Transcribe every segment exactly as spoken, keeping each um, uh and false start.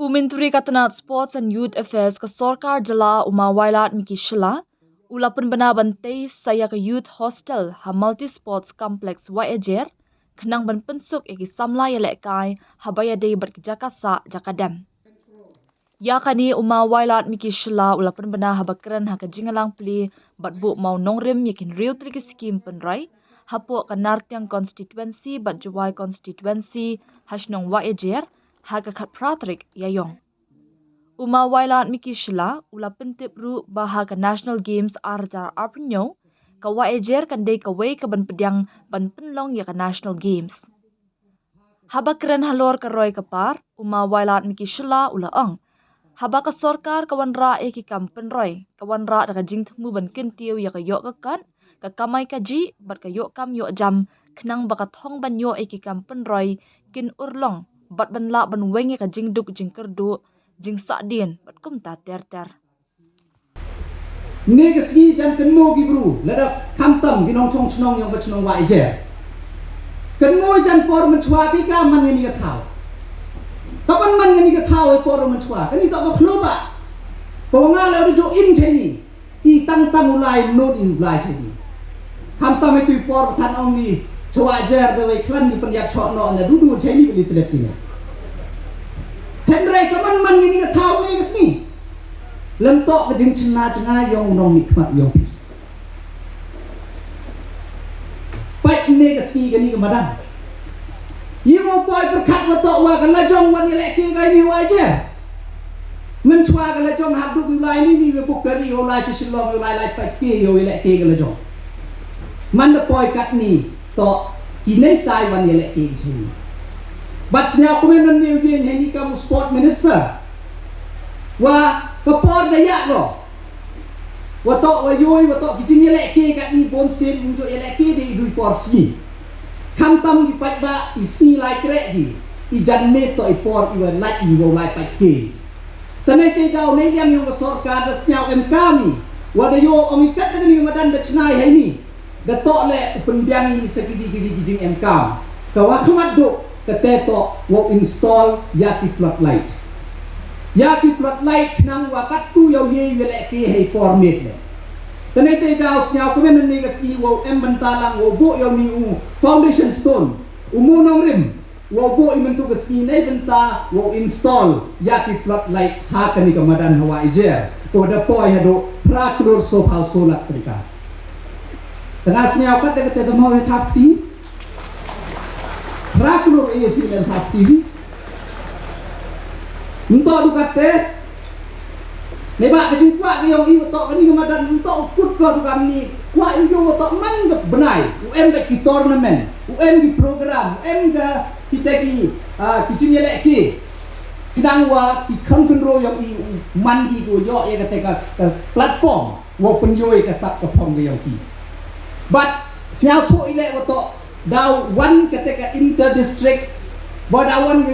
U Myntri ka tnat Sports and Youth Affairs ka sorkar jylla, u Ma Wailadmiki Shylla, u la pynbna ban tei sa ïa ka Youth Hostel ha Multi Sports Complex Wahiajer, khnang ban pynsuk ïa ki samla ïalehkai haba ïadei bad ki jaka sah jaka dem. Ïa kane u Ma Wailadmiki Shylla u la pynbna haba kren ha ka jingïalang plie bad buh mawnongrim ïa ki hynriew tylli ki skhim pynroi hapoh ka Nartiang Constituency bad Jowai Constituency ha shnong Wahiajer ha ka khatphra tarik Ïaïong. U Ma Wailadmiki Shylla u la pyntip ruh ba ha ka National Games ar hajar arphew hynñiew, ka Wahiajer kan dei kawei kaban pdiang ban pynlong ïa ka National Games. Haba kren halor ka roi ka par, u Ma Wailadmiki Shylla u la ong, haba ka sorkar ka wanrah ïa ki kam pynroi, ka wanrah da ka jingthmu ban kyntiew ïa ka ïoh ka kot, ka kamai kajih bad ka ïoh kam ïoh jam, khnang ba ka thong ban ïoh ïa ki kam pynroi kin urlong bad ban lah ban weng ïa ka jingduk jingkyrduh, jingsahdien bad kumta ter ter. Ynne ka sngi jan kynmaw ki bru, lada khamtam ki nongchong chnong ïong ka chnong Wahiajer. Kynmaw jan por mynshuwa ki ka man ngani ka thaw. Kaban man ngani ka thaw ïa por mynshuwa. Kani to ka khlo ba. Ko nga la ju im cheni. I tang tang u lai, not i u lai cheni. Khamtam ïa tu i por than ong ni. Chwa jer da wei klan ni pynjak chok no na dudu cheni beli telep ni. Hynrei kaban man ngani ka thaw ne ka sngi. Lem to ka jingchna chna ïong u nongmihkhmat ïong. Pait ne ka sngi kani ka madan. Ïa mo poi pyrkhat wa to wa ka lajong wan ïalehke ka ïa wa je. Mynshuwa ka lajong hap duk u lai ni ni wa buk kari u lai chi Shillong u lai lai pait ke ïa ïalehke ka lajong. Man da poi katni to ki nei tai wan ïalehke ka chini. Bad sñiaw kumne nan ne u ïeng heini kam u sport minister. Wa ka por da ïa lo. Wa to wa yoi wa to ki jingïalehke katni bun sien un jooh ïalehke de i dui por sngi. Khamtam ki paidbah i sngi lai kreh ki i jan ne to i por i wa lai i wa lai paid ke. Tane te daw ne liang ïong ka sorkar da sñiaw em kami wa da ïoh ong i kat da ni madan da chnai heini. Da to le u pynbiang i sa ki di ki di ki jing em kam. Ka wa khmat duk ka te to wa install ïa ki floodlight. Ïa ki floodlight khnang wa kattu ïa u ye ïalehke hei por miet le. Tane te daw sñiaw kumne ne ka sngi wa em bynta lang wa buh ïa u ni u foundation stone u mu nongrim wa buh i myntu ka sngi ne bynta wa install ïa ki floodlight ha kani ka madan ha Wahiajer. Ko da poi haduh phra klur so phaw so lak trika. Tanga sñiaw kat da kate da mau ïa thap ti. Phra klur ïa ti len thap ti. Nto du kate. Ne ba ka jingkwah ka ïong i wa to kani ka madan nto u kut ko du kamni. Kwah i ïong wa to man ka bnai. U em ba ki tournament. U em ki program. U em ka kita ki, ah, ki jingïalehke. Khnang wa ki kham kynro ïong i u man ki ko ïoh ïa kata ka, ka platform. Wa pynïoh ïa ka sap ka phong ka ïong ki. But sñiaw thuh i leh wa to daw wan kata ka inter district. Ba daw wan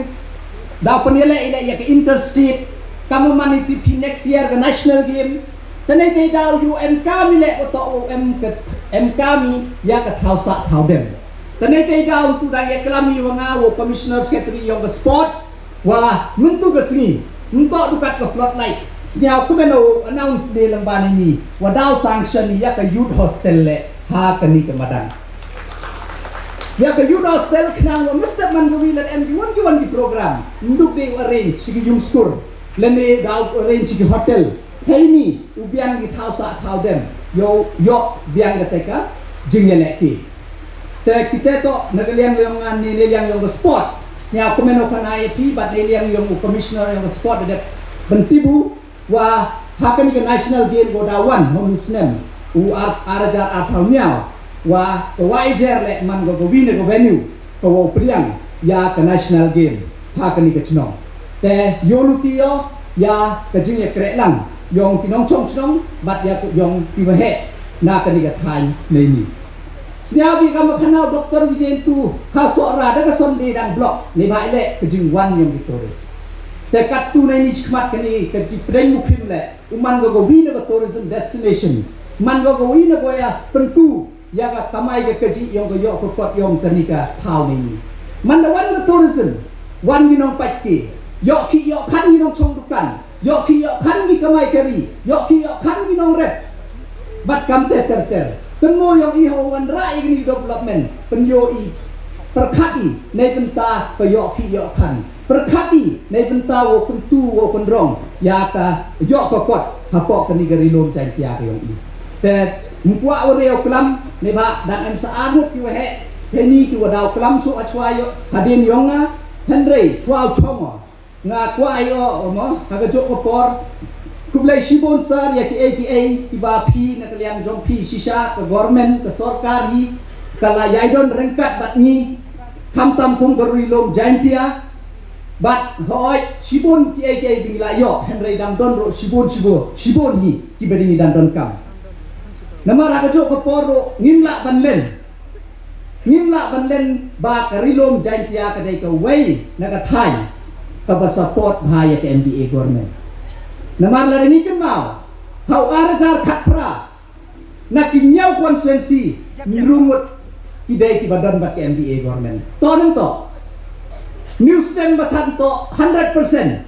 daw pynïaleh i leh ïa ka inter state. Kam man i ti phi next year ka national game. Tane te daw ïu em kami leh wa to u em ka em kami ïa ka thaw sah thaw dem. Tane te daw tu da ïa klam i wa nga wa commissioner secretary ïong ka sports. Wa myntu ka sngi nto dukat ka floodlight. Sñiaw kumno announce de lang ba ni wa daw sanction ïa ka youth hostel le ha kani ka madan. Ïa ka youth hostel khnang wa mester man ka wi lad em ki wan ki wan ki program. Nduk de u arrange shi ki yung skur. Lane daw arrange shi ki hotel. Heini u biang ki thaw sah thaw dem. Yo yo biang ka teka jingïalehke. Te kita to na ka liang ïong nga ne ne liang ïong ka sport. Sñiaw kumno ka na ïa phi bad ne liang ïong u commissioner ïong ka sport da dep bentibu wa ha kani ka national game ko da wan hon u snem u ar ar hajar ar phaw ñiaw wa ka Wahiajer le man ko ko wi ne ko venue ko wa u pliang ïa ka national game ha kani ka chnong. Te ïoh luti ïoh ïa ka jingïakreh lang ïong ki nongchong chnong bad ïa ïong ki waheh na kani ka thaiñ nei ni. Sñiaw bi ka makhana u Doktor Vijayantu ha Sohra da ka Sunday dang block ne ba ile ka jingwan ïong ki tourist. Te kattu nei ni chikmat kani ka jingpdeng mukhim le u man ka ko wi na ka tourism destination man ka ko wi na ko ïa pynku ïa ka kamai ka kajih ïong ka ïoh ka kot ïong kani ka thaw ni. Man da wan ka tourism wan ngi nong pait ki Ïoh ki ïoh khan ngi nongchong dukan, ïoh ki ïoh khan ngi kamai kari, ïoh ki ïoh khan ngi nongrep. Bad kam te ter ter. Pynmo ïong i ha u wanrah ïa kini development, pynïoh i, pyrkhat i, nei bynta ka ïoh ki ïoh khan. Pyrkhat i, nei bynta wow kyntu wow kynrong ïa ka ïoh ka kot hapoh kani ka Ri Lum Jaintia ka ïong i. Te ym kwah u riew klam, neibhah dang em sa arngut ki waheh, te ni ki wa daw klam shuh ha chwa ïoh hadien ïong nga, hynrei chwa u chong nga kwah ïoh mo ha ka jok ka por. Khublei shibun sir ïa ki ei ki ei kiba phi na ka liang jong phi shisha ka government ka sorkar hi ka la ïai don ryngkat bad ngi khamtam kum ka Ri Lum Jaintia. Bad hoi shibun ki ei ki ei ba ngi la ïoh hynrei dang don ruh shibun shibun shibun hi kiba dang ngi dang don kam. Namar ha ka jok ka por ruh ngim lah ban len. Ngim lah ban len ba ka Ri Lum Jaintia ka dei kawei na ka thaiñ kaba support bha ïa ka M D A government. Namar lada ngi kynmaw ha u ar hajar khatphra na ki hynñiew constituency hynriew ngut ki dei kiba don bad ka M D A government. To nang to. News ten ba than to hundred percent.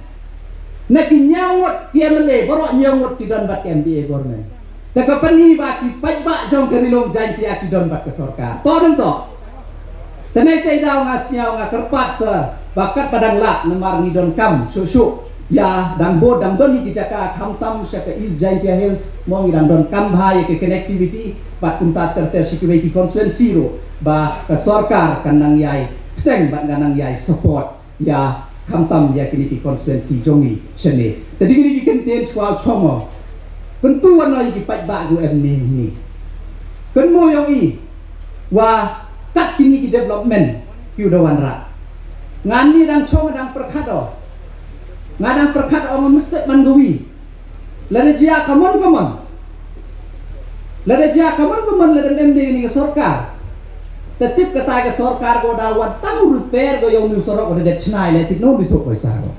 Na ki hynñiew ngut ki M L A baroh hynñiew ngut ki don bad ka M D A government. Te ka pyni ba ki paidbah jong ka Ri Lum Jaintia ki don bad ka sorkar. To dang to. Te nei te daw nga sngew nga kyrpad sa ba katba dang lah namar ngi don kam shuh shuh. Ïa dang bud dang don hi ki jaka khamtam sha ka East Jaintia Hills mo ngi dang don kam bha ïa ka connectivity bad kumta ter ter sha kiwei ki constituency ruh ba ka sorkar kan nang ïai bteng bad kan nang ïai support. Ïa khamtam ïa kini ki constituency jong ngi shane. Te dei kini ki kyntien chwa chong mo. Kyntu wan ïa ki paidbah gu em ni ni. Kynmo ïong i wa kat kini ki development ki u da wanrah. Ngan ni dang chong dang pyrkhat o. Nga dang pyrkhat o mesti man gu wi. Lada jia kamon kamon. Lada jia kamon kamon lada em dei ni ka sorkar. Te tip kata ka sorkar ko da wat tang repair ko ïong ni sorok ko da det chnai le tip no ni thok paisa ko.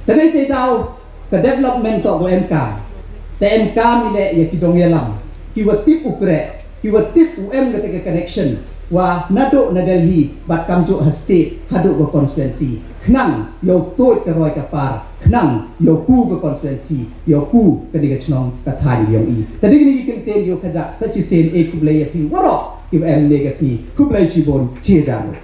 Te dei te daw ka development to ko em kam. Te em kam ni le ïa ki dong ïalam. Ki wat tip u kre. Ki wa tip u em kata ka connection wa naduh na Delhi bad kamjuh ha state haduh ka constituency khnang ïoh tuid ka roi ka par khnang ïoh ku ka constituency ïoh ku ka dei ka chnong ka thaiñ ïong i. Te dei kini ki kyntien ïoh kajak sa chisien e khublei ïa phi waroh ki wa em ne ka sngi khublei shibun chia jang.